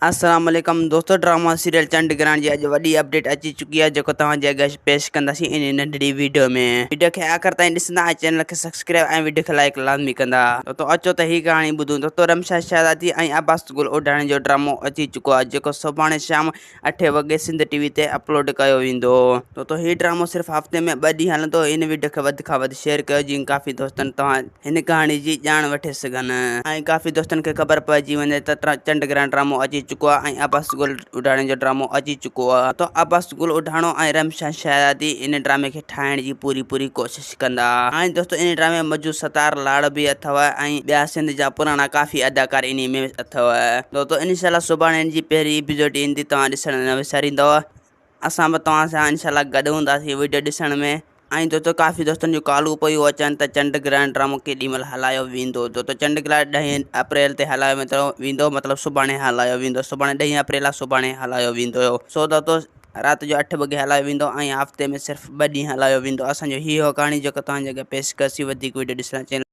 السلام عليڪم دوستو ڊراما سيريل چنڊ گرهڻ جي اڄ وڏي اپڊيٽ اچي چڪي آهي جيڪو توهان جي اڳيان پيش ڪنداسين ان ننڍڙي ويڊيو ۾ ويڊيو کي آخر تائين ڏسندا ۽ چينل کي سبسڪرائب ۽ ويڊيو کي لائڪ لازمي ڪندا دوستو اچو ته هي ڪهاڻي ٻڌون دوستو رمشا شهزادي ۽ عباس گل اوڍاڻي جو ڊرامو اچي چڪو آهي جيڪو سڀاڻي شام اٺين وڳي سنڌ ٽي وي تي اپلوڊ ڪيو ويندو. دوستو هي ڊرامو صرف هفتي ۾ ٻه ڏينهن هلندو هن وڊيو کي وڌ کان وڌ شيئر ڪيو جيئن ڪافي دوستن توهان هن ڪهاڻي جي ڄاڻ وٺي سگهن ۽ ڪافي دوستن کي خبر پئجي وڃي ته چنڊ گرهڻ ڊرامو اچي چڪو آهي ۽ عباس گل اڍاڻي جو ڊرامو اچي چڪو آهي ته عباس گل اڍاڻو ۽ رمشان شهزادي ان ڊرامي کي ٺاهڻ جي پوري پوري ڪوشش ڪندا ۽ دوستو ان ڊرامي ۾ موجود ستار لاڙ به اٿو ۽ ٻيا سنڌ جا پراڻا ڪافي اداڪار انهي ۾ اٿو دوستو انشاء الله سڀاڻي ان جي پهرين ايپيسوڊ ايندي توهان ڏسڻ نه وساريندو اسان به توهان سان انشاء الله گڏ هونداسين ويڊيو ڏسڻ ۾ ۽ دوستو ڪافي دوستن جون ڪالون پيون اچن ته چنڊ گرهڻ ڊرامو ڪيڏي مهل هلايو ويندو دوستو چنڊ گرهڻ ڏهين اپريل تي هلايو ويندو ويندو مطلب سڀاڻي هلايو ويندو سڀاڻي ڏهين اپريل آهي سڀاڻي هلايو ويندو سو دوستو رات جو اٺ وڳي هلايو ويندو ۽ هفتي ۾ صرف ٻه ڏينهن هلايو ويندو اسان جو هي هو ڪهاڻي جيڪو توهان جي اڳيان پيش ڪئي سي وڌيڪ ويڊيو ڏسڻ چينل.